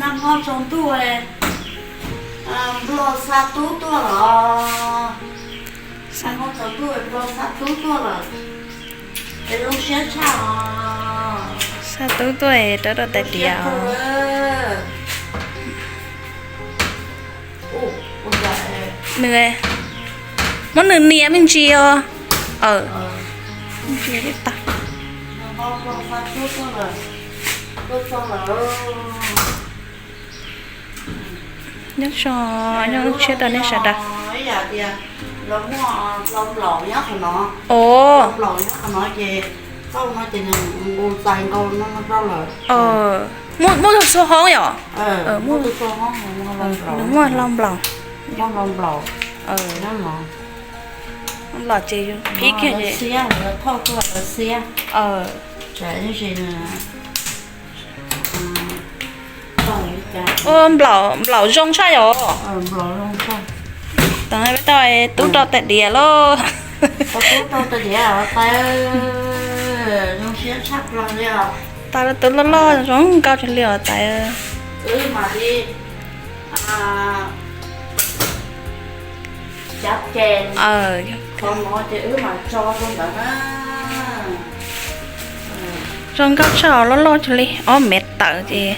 Nag hmo tsaus ntuj, Nplog xa tub tuaj lawm. Nag hmo tsaus ntuj Nplog xa tub tuaj lawm. Es zoo siab tshaj os. Xa tub tuaj rau rau tais diav. Nws, muab nws nias me ntsis os. Ntsia tib tag. Nyob zoo, nyob zoo tshiab rau nej sawv daws. Muaj, muaj txhua hoob yom? Muaj hlau nplaum. Hlau nplaum ces phib kiag. Nplaum zoo tshaj yom. Tam peb tau tub rau tais diav lauj. Tais, tub loj loj zoo nkauj li os tais. Zoo nkauj tshaj, loj loj li ob mev tawm ces.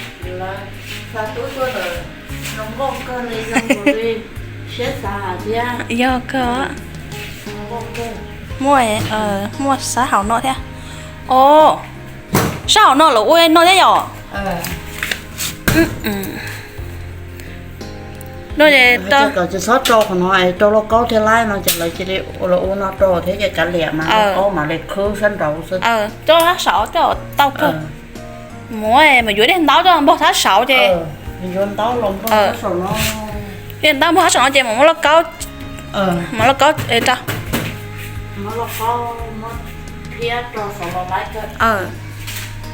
Yog kawg. Muaj, muaj sab hauv no thiab. Os, sab hauv no lawv ua no thiab yom? Tsis txhob rau qhov no, rau lauj kaub thiab laib no ces lawv cia li ua no rau thiab ces kav liam mas lauj kaub mam li khwb sab nraud xwb. Coj sab saud coj tau kawg. Muab mas yuav daim ntaub coj npog sab saud ces. Yuav ntaub los npog sab saud no. Daim ntaub npog sab saud no ces mam muab lauj kaub, mam lauj kaub rau.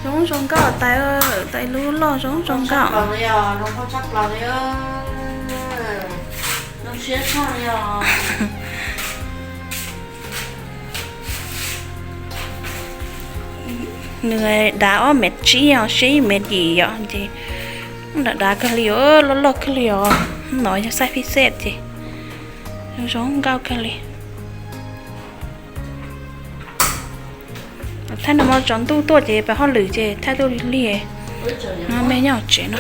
Zoo zoo nkauj tais, tais lub loj zoo zoo nkauj. Nws dav ob mev tsib os, sib mev yim yom ces dav dav kawg li os, loj loj kawg li os. No yog xaij fij xej ces zoo nkauj kawg li. Thaij no mas tsaus ntuj tuaj ces peb hauj lwm ces thaij tuaj lig lig. No me nyob tsev no.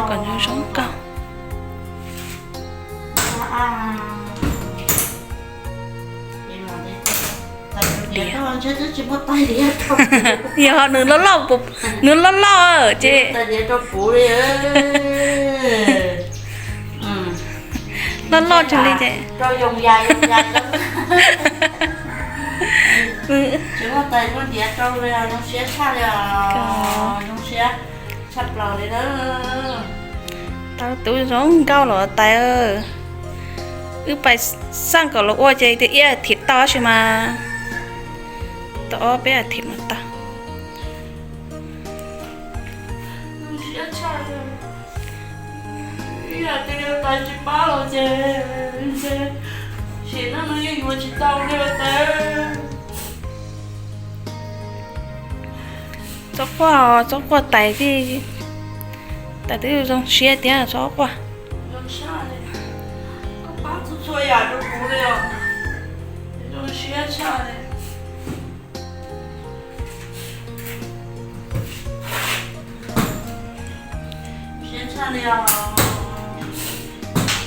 Kom nws zoo nkauj. Yog nws loj loj, nws loj loj ces loj loj tsis li ces. Tau tub zoo nkauj los tais. Wb pais xaj kom los ua ces tias ib thim tau tab sis mas tau ob peb thim mas tau. Txob quaj, txob quaj tais, tais twb zoo siab tiag txob quaj.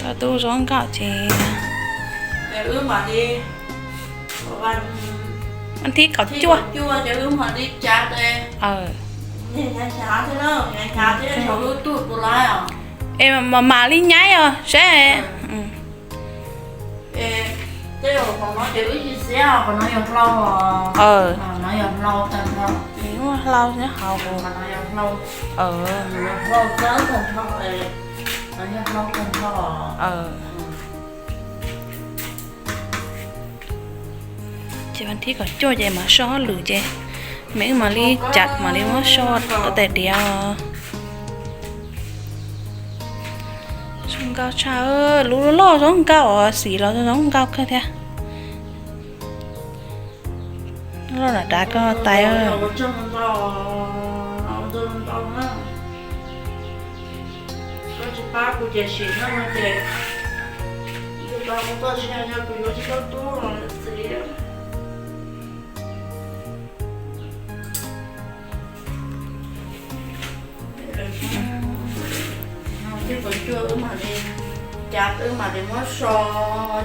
Tau tub zoo nkauj ces. Vas thib kaum cuaj. Es mam mam li nyaib os saib. Muaj hlau nyob hauv. Ces vas thib kaum cuaj ces mam soj hauj lwm ces me wb mam li cav mam li muab soj rau tais diav. Nkauj tshaj, lub loj zoo nkauj os, xim los zoo nkauj kawg thiab. Loj dav dav koj tais. Thiab kuv cua wb mam li, cas wb mam li muab so,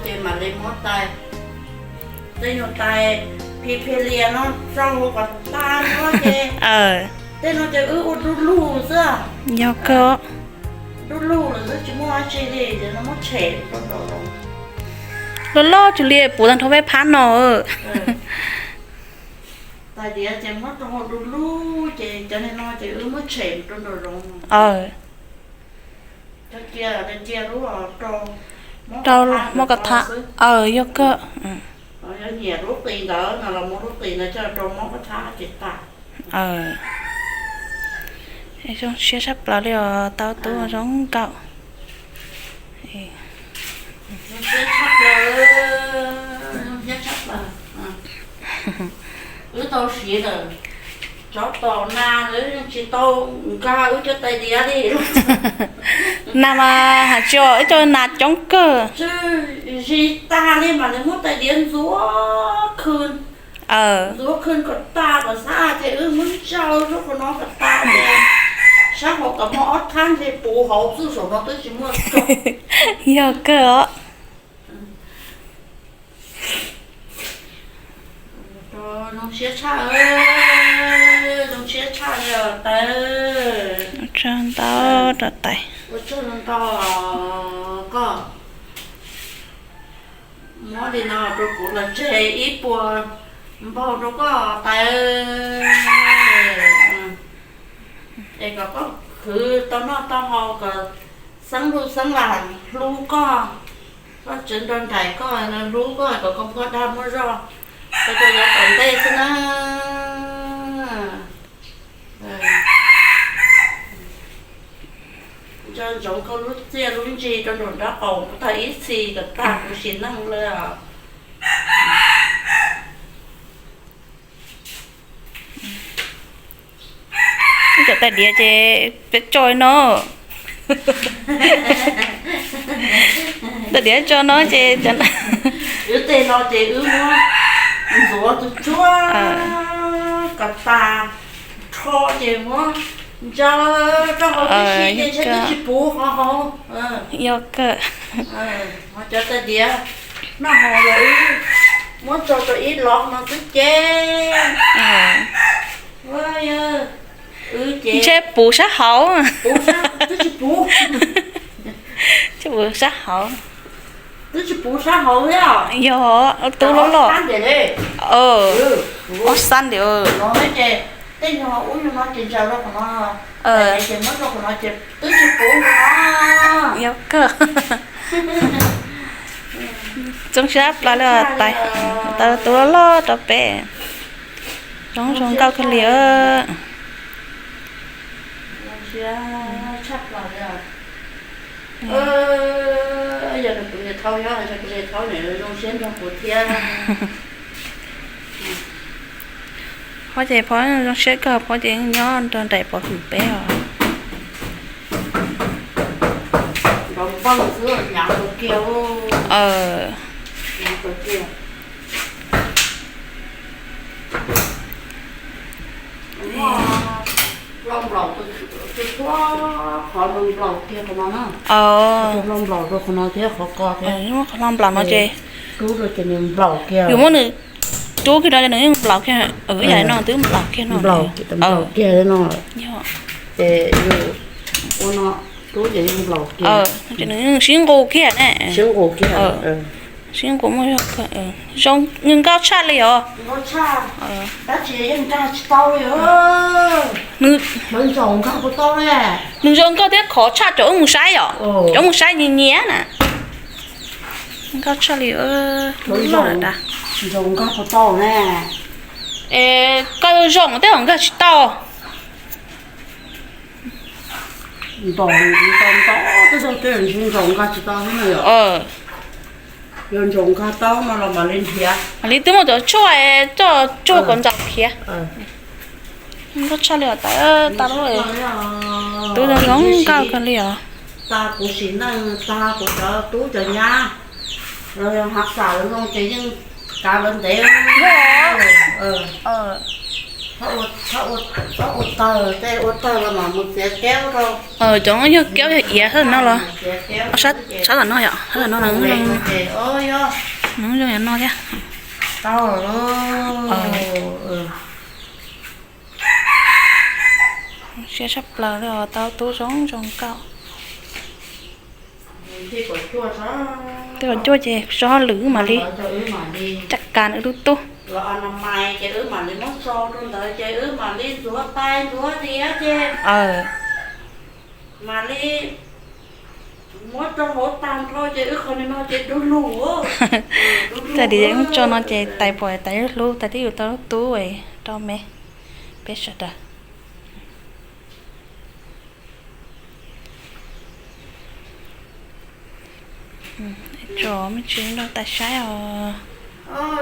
ces mam li muab tais, tej nyuag tais phi phi lias no rau hauv kom tas no ces, tej no ces wb ua du lug xwb. Yog kawg. Du lug lawm xwb tsis muaj dab tsi li, ces no muab tshem rau nraum zoov. Loj loj tsis li puv tag nrho peb phab no. Tais diav ces muab rau hauv du lug ces cov niag no ces wb muab tshem rau nraum zoov. Cov cia, cia lub rau, rau mob kab thab xwb. Yog kawg. Yog nyiam lub qis ntawd no los muab lub qis ntawd coj rau mob kab thab ces tas. Zoo siab tshaj plaws li os, tau tub zoo nkauj. Zoo siab tshaj plaws, zoo siab tshaj plaws. Wb tau siv lawm, tsov tom nas lawv tsis tau nkag wb cov tais diav li. Nas mas has tsis, wb cov nas coob kawg. Zis tag li mas nws muab tais diav ntxuav khw, ntxuav khw kom tag kom xab ces wb muab ntsaws rau qhov no kom tag ces sab hauv kom muaj ob thab ntshe puv hauv xwb, saum no twb tsis muaj. Yog kawg os. Zoo siab tshaj, zoo siab tshaj li os tais. Ua tsaug ntau rau tais. Ua tsaug ntau koj muab li no rau kuv los tseg ib puas npaug rau koj tais. Es kom koj khwv tau noj tau haus kom xeeb hlub xeeb lam hlub koj, koj tsev nrog nraim koj hlub koj kom koj muaj dag muaj zog, koj yuav tom ntej xwb na. Nco ntsoov koj lub txiaj lub ntsig rau nraum nraub qaum tag ib txhis kom tag kuv sim neej lawm. Wb cov tais diav ces peb tso no. Tais diav tso no ces wb tej no ces wb muab ntxuav tus tsuab kom tas rho ces muab ntsaws rau hauv tib si ces ntshe twb tsis puv qhov hauv. Yog kawg. Cov tais diav noj haus los wb muab tso rau ib los no xwb ces ntshe puv sab hauv. Twb tsis puv sab hauv. Twb tsis puv sab hauv thiab. Yog, tub loj loj. Ob sab ntiag. Tej nyuag ub nyuag no ces ntsaws rau qhov no, ces muab rau qhov no ces twb tsis puv no. Yog kawg. Zoo siab plas li tais, tau tub loj loj rau peb. Zoo zoo nkauj kawg li. Yog kuv niam Thaub nyob, yog kuv niam Thaub nyob zoo siab nrog kuv thiab. Phob ces phob zoo siab kawg, phob ces nyob nrog nraim pov hwm peb os. Nrov nplooj xwb hnyav kawg kiag. Hlo nplaum, qhov hlo nplaum kiag qhov no na. Hlo nplaum rau qhov no thiab qhov ko thiab. Qhov hlo nplaum no ces rub rau ces nws nplaum kiag. Yus muab nws rub kiag no ces nws yeej nplaum kiag, ib yam no twb nplaum kiag no. Nplaum kiag no. Ces yus ua no rub ces yeej nplaum kiag. Ces nws yeej sib nqus kiag ne. Sib nqus kiag. Sib nqus muaj zog kawg. Zoo, nkauj tshaj li os. Nws zoo nkauj thiab khov tshaj cov wb mus saib yom. Cov wb mus saib nyias nyias na. Nkauj tshaj li. Zoo nkauj puas tau ne? Es koj zoo thiab nkauj tsis tau. Nto nto nto Ntsaum nkag tsis tau xwb no yom. Yog ntsaum nkag tau no los mam li nrhiav. Mam li twb muaj cov tshuaj, coj tshuaj kom ntsaum khiav. Ntau tshaj li os, tau tau lawm. Tub zoo zoo nkauj kawg li os. Tag kuv sim neej, tag kuv cov tub cov nyab los yog hav xam zoo ces yeej kav lawv ntev. Txhob ua tawg, tej ua tawg los mam mus txiav kiab rau. Cov yog kiab yog iav hab no los. Sab tom no yom, sab tom no zoo, zoo yog no thiab. Tau. Siab tshaj plaws li os, tau tub zoo zoo nkauj. Tej kom cuaj ces tso hauj lwm mam li caj kas wb lub tub. Los a na mais ces wb mam li muab tso rau ntawd ces wb mam li ntxuav tais ntxuav diav ces mam li muab rau hauv tag nrho ces wb qhov no ces du lug. Tag li wb tso no ces tais pom tais hlub tais twb yus tau lub tub rau me peb sawv daws. Tso me ntsis nrog tais saib os.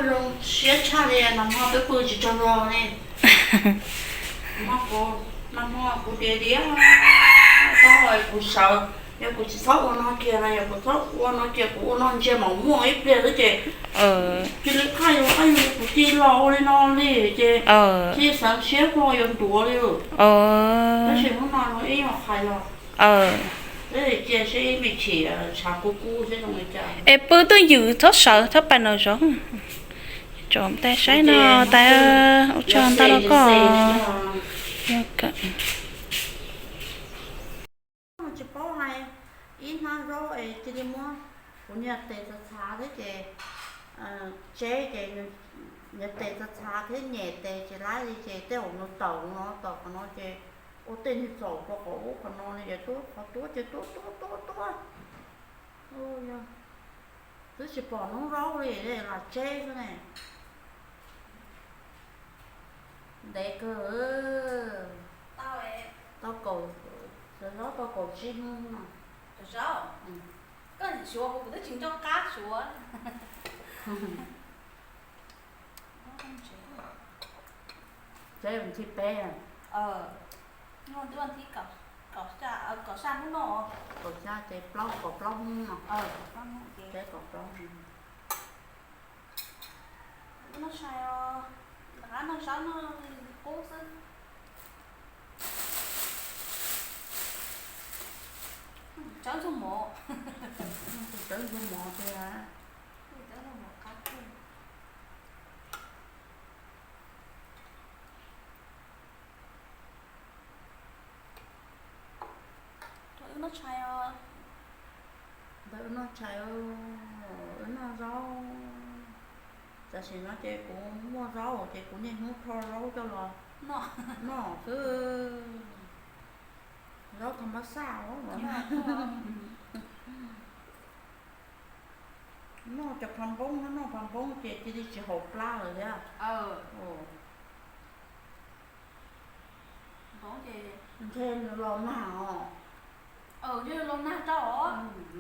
Zoo siab tshaj li, nag hmo twb pw tsis tsaug zog li. Nag hmo kuv diav diav, kuv sawv, yog kuv tsis txhob ua no kiag na, yog kuv txhob ua no kiag kuv ua no ntsia mam muaj ib pliag xwb ces cia li qaj yus qaj yus kuv cia li los ua li no li ces cia li xav siab muaj yuav ntuav li. Tab sis hnub no ib nyuag qhais los, cia seb me chim tshav kub kub seb zoo li cas. Es pw twj ywm txhob sawv txhob pais nraum zoov. Tsom tais saib no, tais ua tsaug ntau rau koj. Tsis paub hais, ib hnab zaub es cia li muab kuv niag tes txav txhav thiab ces tseb ces niag tes txav txhav thiab nyem tes tsis laib li ces tej zaum nws tawm no tawm qhov no ces ua tej niag txaum rau qhov ub qhov no ne, yog tuab qhov tuab ces tuab tuab tuab tuab. Twb tsis pom noob zaub li, lam tseb xwb ne. Ntev kawg. Tau kaum, cov zaub tau kaum tsib hnub no. Cov zaub? Koj suav kuv, kuv twb tsis nco qab suav. Tseb vas thib peb. Kaum xya hnub no. Kaum xya ces plaub, kaum plaub hnub no. Tseb kaum plaub hnub. Wb noj tshais os, rov qab noj zaub noj qub xwb. Tsawb ntxuag mov. Tsawb ntxuag mov tiag. Tsawb ntxuag mov qab tiag. Wb noj tshais os. Ntawd wb noj tshais, wb noj zaub. Tam sim no ces kuv muaj zaub ces kuv niaj hnub rho zaub coj los noj xwb. Zaub thas mas xaj os. Noj cov phav npoob, noj phav npoob ces cia li tsis haum plab lawm thiab. Ntshe nws los nag os.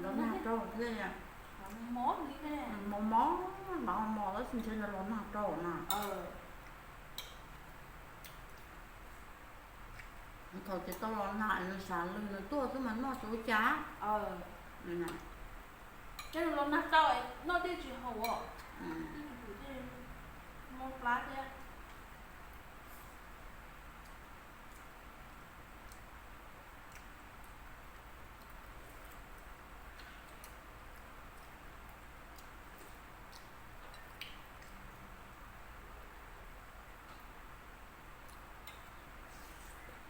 Los nag rau thiab. Mos mos, mos mos tab sis ntshe nws los nag rau na. Thaum tsis tau los nag nws xav lws nws tuaj xwb mas noj tsis ua cas. Ces nws los nag rau noj thiaj tsis haum os. Mob plab thiab.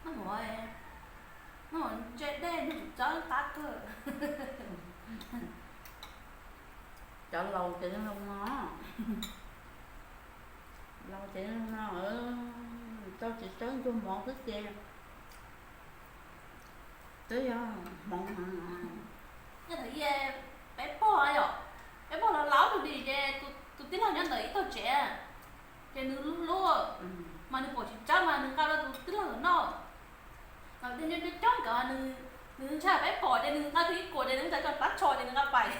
Noj mov, noj mov ntse dej nws txawb qab kawg. Cov laus ces zoo no. Laus ces zoo no, tau tsis txawb ntxuag mov xwb ces twb yog hmoov heev. Yog thaum peb pog yom, peb pog laus laus tus dim ces tus tij laug nyob ntawm ib tog tsev, ces nws hlub hlub, mas nws pom tsis txawb mas nws nqa rau tus tij laug noj. Mas tej nyob coob coob nkawd nws Nws ntshai peb pom ces nws nqa tus ib kuam ces nws ntshai cov plab tsho ces nws nqa pais.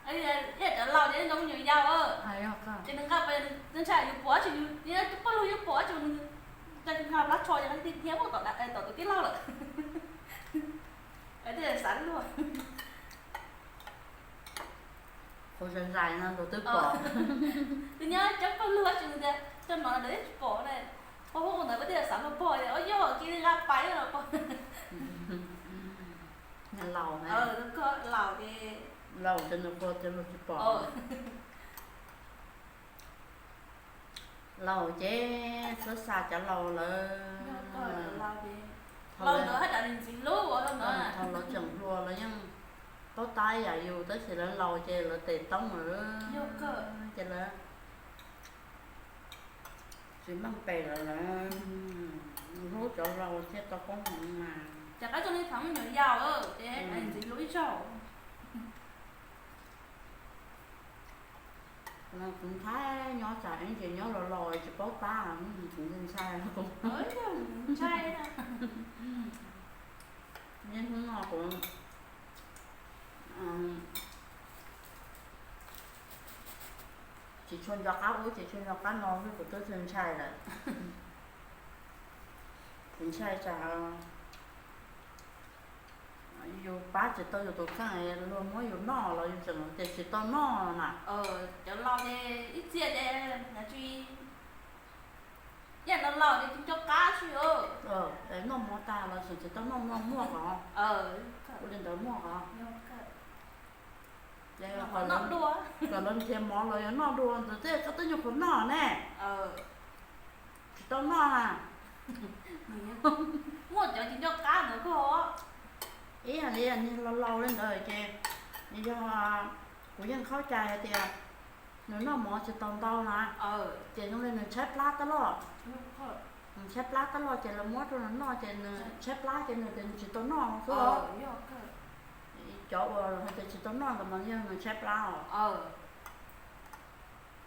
Ib yam cov laus ces zoo me nyuam yaus, ces nws nqa pais, nws ntshai yus pom tsis, yus poj lug yuav pom tsis, nws ntshai nqa plab tsho ces nqa thiab thiab muab tom tus tij laug lawm. Thiaj xav luag. Qhov zais zais no luag twb pom. Twb nyob cov poj lug tsis tias cov no lawv tsis pom ne. Poj hu ntawd peb thiaj xav luag pog tias, o yog cia li nqa pais los pog. Laus, laus ces, laus ces nws qhuas ces luag tsis pom. Laus ces xav xav cov laus lawm. Laus ntawd haj tseem ntxim hlub ua ntawd. Thaum lawv tseem hluas lawv yeej paub tab yam yus, tab sis lawv laus ces lawv tes toob lawm, ces lawv tsis meej pem lawm, lawv hlub cov laus thiaj tau koob hmoov mas. Ces qab txog li thaum me nyuam yaus ces ntxim hlub ib zaug. Kuv ntshai nyob tsam ib ntsis nyob los laus tsis paub tab, kuv ntshai, ntshai. Niaj hnub no kuv tsis tshua nco qab ub tsis tshua nco qab no xwb kuv twb ntshai lawm. Kuv ntshai tsam yus pab tsis tau yus tus kheej, luag muab yus noj los yus tseem tias tsis tau noj na. Cov laus ces ib txhia ces tsis, yam no laus ces tsis nco qab xwb. Noj mov tas los tseem tsis tau noj, muaj muaj qhov, ua li ntawd muaj qhov. Kom lawv nrhiav mov los yog noj dua ntawd thiaj koj twb nyuam qhuav noj ne. Tsis tau noj na. Muaj cov tsis nco qab ntawd kawg. Ib yam li niag laus laus li ntawd ces yog kuv yeej khaub cai hais tias nws noj mov tsis tau ntau na, ces zoo li nws tshaib plab tab loj. Nws tshaib plab tab loj ces lawv muab rau nws noj ces nws tshaib plab ces nws tias nws tsis tau noj xwb. Cov uas hais tias tsis tau noj ntawd mas yog nws tshaib plab os.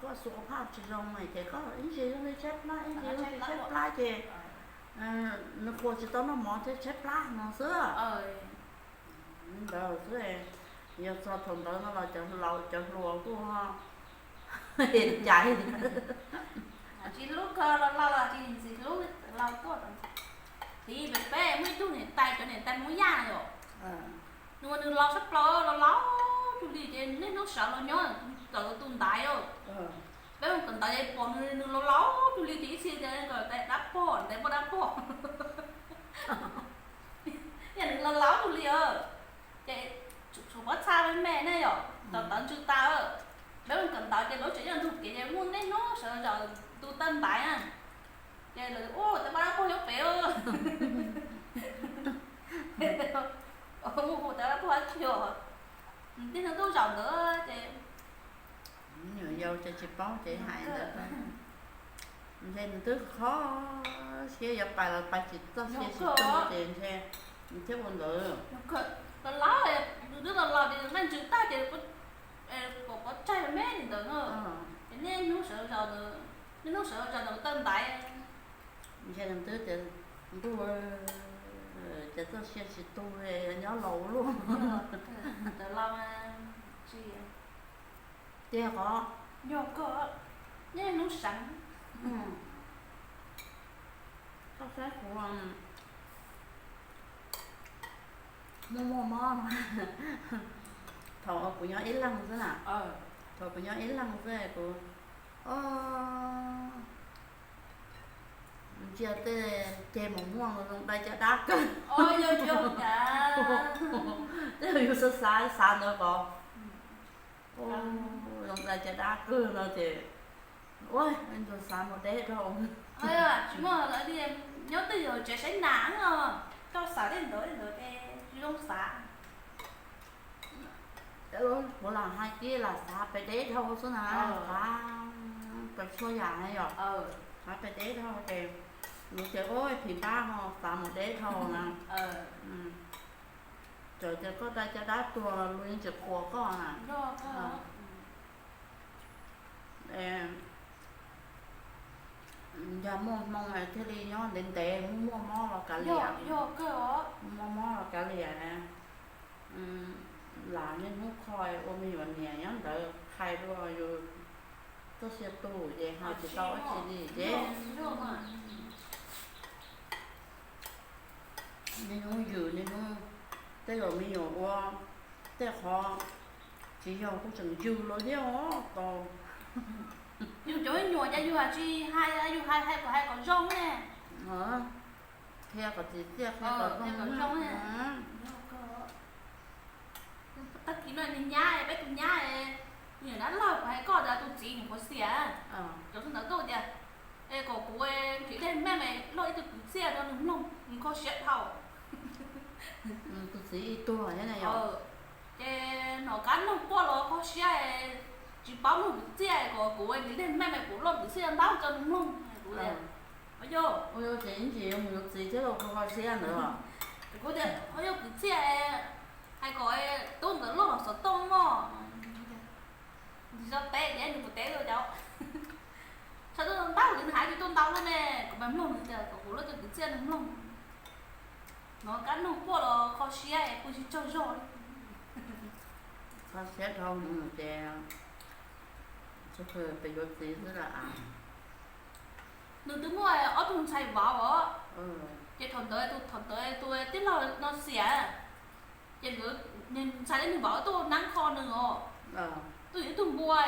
Koj xu phaj tsis zoo ces koj ib ntsis zoo li tshaib plab, ib ntsis zoo li tshaib plab ces nws qhuas tsis tau noj mov thiaj tshaib plab no xwb. Ntawd xwb, yog txog thaum ntawd no los cov laus cov hluas kuj cais. Tsis hlub kawg, laus laus los tsis ntxim hlub, laus tuaj. Tiv pem peb muaj ib tug niam tais, cov niam tais Hmoob Yaj na yom, nws ua nws laus sab plaws, laus laus cuag li ces niaj hnub sawv los nyob tawm tus ntaiv. Peb mus kawm ntawv ces pom nws, nws laus laus cuag li ces ib txhia tias kom dab pog, ntais poj dab pog. Yog nws laus laus cuag li os, ces tshuav pob txha me me ne yom, tawv tawv ntsws tas. Peb mus kawm ntawv ces lub tsev nyob ntug kev ces muaj niaj hnub sawv zaws tus taw ntaiv na, ces lawv ua tais poj dab pog nyob pem. Mus hu tais poj dab pog dab tsi os, niaj hnub tuaj zaum ntawd ces nyuam yaus ces tsis paub ces hais ntawd. Ntshe nws twb kho siab yuav pais los pais tsis txog, siab tsis tu ces ntshe nws thiaj ua ntawd. Los laus, nws twb los laus ces nws nqaij ntsws tag ces pom pov tseg me me li ntawd na. Ces niaj hnub sawv zaws ntawd, niaj hnub sawv zaws ntawd taw ntaiv. Ntshe nws twb tias ntuj, ces txoj sia tsis tu, nyob laus luaj. Tiag qhov, yog koj niaj hnub seev, koj saib kuv muaj muaj mob no. Thaum kuv nyob ib leeg xwb na, thaum kuv nyob ib leeg xwb kuv ntsia tej ceg maum muaj no zoo dai caj dab kawg. Tej yus xav xav xav ntawd ko, zoo dai caj dab kawg no ces ua ntsuag xav mus deb dhau. Tsis muaj lawv tias nyob twj ywm tsev saib nas os, koj xav tej ntawd tej ntawd ces tsis zoo xav. Kuv lam hais kiag lam xav pem deb dhau xwb na, xav pem txhua yam na yom, xav pem deb dhau ces luag tias ua phim npab ho xav mus deb dhau na. Txawm tias koj dai caj dab tuag luag yeej tsis qhuas koj na. Yog muaj hmoo thiaj li nyob ntev ntev, muaj mob los kav liam, muaj mob los kav liam. Lam niaj hnub kho ua me nyuam niam nyob ntawd, qhia dua yus txoj sia tu ces ho tsis tau dab tsi li ces niaj hnub yws niaj hnub, tej zaum me nyuam ua tej qhov tsis yog kuj tseem yws los thiab os. Tau yus cov me nyuam ces yus tsis hais, yus hais hais kom hais kom zoo ne. Qhia kom txim txiaj, qhia kom zoo. Tag kis no nws nyab, peb tus nyab, nws dab laug, kuv hais koj tias tus txiv nws qhuav xiam, cov xub ntawd tuaj tias, es kom kuv nrhiav dej me me loj ib tug kwv txhiaj rau nws mloog, nws kho siab dhau. Tus txiv ib tuag thiab na yom. Ces nom qab noog quaj los kho siab, tsis paub mloog kwv txhiaj, kom kuv nrhiav dej me me kuv loj kwv txhiaj ntau rau nws mloog. Kuv tias, ua yog ces ib ntsis mus yuav txiv thiab los kho kho siab ntawd. Kuv tias, ua yog kwv txhiaj, hais kom tub ntawd loj xov tooj mog. Nws tsis tau teb ces nws kuv teb rau cov, txhaj tuaj ntau li nws hais tsis tuaj ntau luaj ne, kuv mas mloog nws tias kom kuv loj rau kwv txhiaj nws mloog. Nom qab noog quaj los kho siab es kuj tsis tsaug zog li. Kho siab dhau mus ces txhua pes yuav txiv xwb las. Nws twb muaj ob tug ntxhais vauv os. Ces thaum ntawd tus, thaum ntawd tus tij laug no xiam, ces nkawd, ntxhais thiab nws vauv tuaj nab kho nws os. Tuaj yug ib tug npua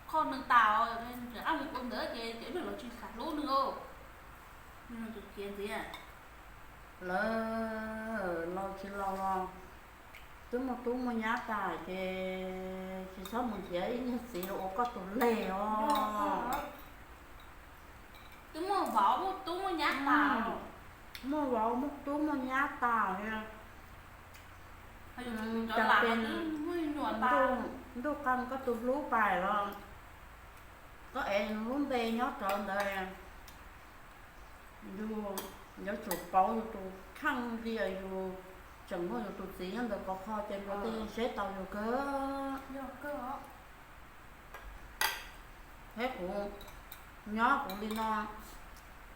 kho nws tas os, ab mus ua ntawd ces cov ib pliag los tsis xav hlub nws os. Tus txiv ntxiv, lawv laus tsis laus los twb muaj tub muaj nyab tas ces tsis txhob mus nrhiav ib niag txiv los ua koj tus leg os. Twb muaj vauv muaj tub muaj nyab tas, muaj vauv muaj tub muaj nyab tas li. Cas ces ntuj qee koj tus hlub pais los koj ev nws lub npe nyob rawv ntawd. Yus yuav tsum pauv yus tus kheej li yus tseem muaj yus tus txiv nyob ntawd kom kho ces luag tej yeej saib taus yus kawg. Thiab kuv nyob kuv li no,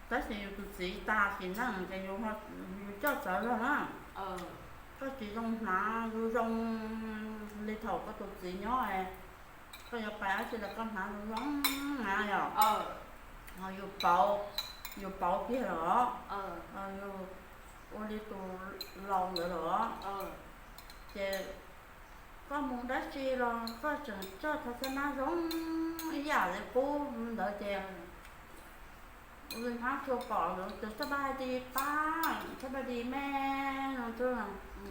tab sis yus tus txiv tas sim neej ces yus coj txawv zog na. Koj tsis zoo hnav zoo zoo li thaum koj tus txiv nyob, koj yuav pais dab tsi los koj hnav zoo zoo na yom. Ho yus pauv, yus pauv kiag los, yus ua li tus laus ntawd los, ces koj mus dab tsi los koj tseem coj cov xab nab zoo ib yam li qub ntawd ces ua li hnab tshua pom ntawd ces txhaj npaj di pab, txhaj npaj di me no,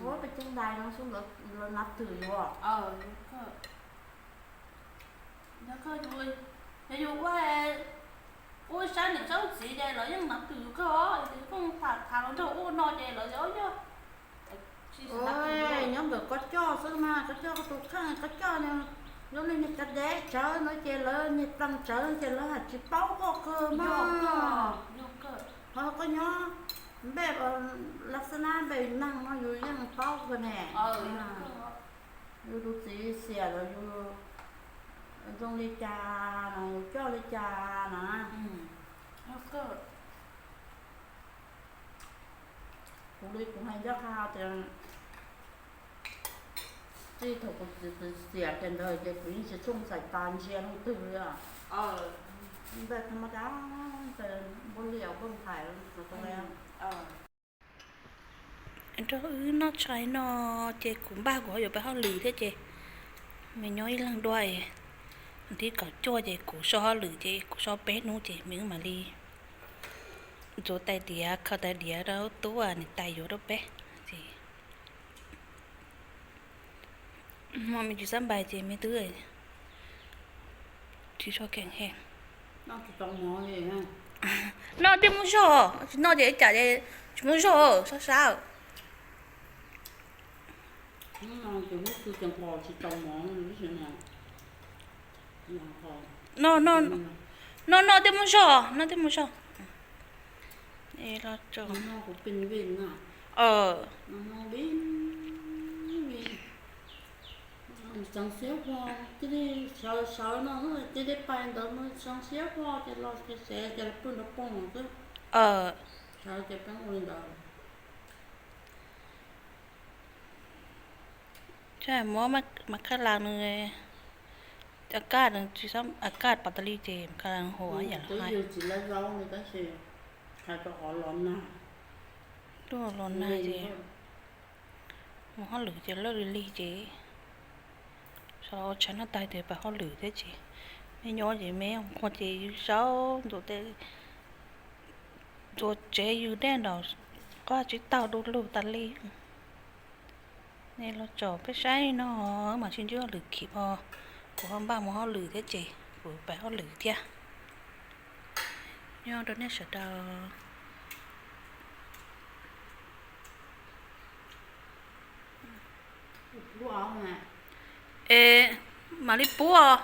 ua pes tsawg ntais no xwb lawv nav twm yuav. Yog yus ua, ua sab niam sab txiv ces lawv yeej nav twm kawg os, ces koj tham tham los nrog ua no ces lawv yog, nyob ntawm koj coj xwb mas, koj coj koj tus kheej, koj coj zoo li niag kav deb tsawv no ces lawv, niag plees tsawv ces lawv haj tsis paub koj kawg mas. Ho koj nyob npej las xab nab npej neeg no yus yeej paub kawg ne. Yus tus txiv xiam los yus zoo li cas, yus coj li cas na. Kuv li kuv hais ncaj qha tias txij thaum kuv txiv xiam kiag ntawd ces kuv yeej tsis tshua xaim tas ntsia leej twg li. Npaj thaj mab dab npaj liam npaj nqhais tau li. Nrog wb noj tshais no ces kuv npaj kuv ho yuav peb hauj lwm thiab ces me nyob ib leeg dua, thib kaum cuaj ces kuv so hauj lwm ces kuv so peb hnub ces me wb mam li ntxuav tais diav, khaws tais diav rau tub, niam tais yuav rau peb ces hmo me tsis xab npais ces me twb tsis tshua keem he. Noj thiaj muaj zog, tsis noj ces ib tsam ces tsis muaj zog, sab sab. Noj, noj, noj thiaj muaj zog, noj thiaj muaj zog. Txeev siab hlo, cia li sawv sawv no, cia li pais ntawd mus txeev siab hlo ces los ces xev ces los pw nrog pog xwb. Sawv ces peb ua li ntawd. Muab Mas Khaj Las nws, a kaj nws tsis, a kaj pas tas li ces Mas Khaj Las nws hu yam los hais. Tsis lab zaub li tab sis hais rau qhov los nag, tuaj los nag ces mus hauj lwm ces lawj li lig ces sawv los ua tshav noj tag ces pais hauj lwm thiab ces me nyob ces me qhua ces yws zaub ntxuav tsev yws dej nraum qab tsib taug du lug tas li. Nej los tsom peb saib no, wb mam sib ntsib hauj lwm khib os. Kuv ho npaj mus hauj lwm thiab ces kuv pais hauj lwm thiab. Nyob rau nej sawv daws. Es mam li pub os.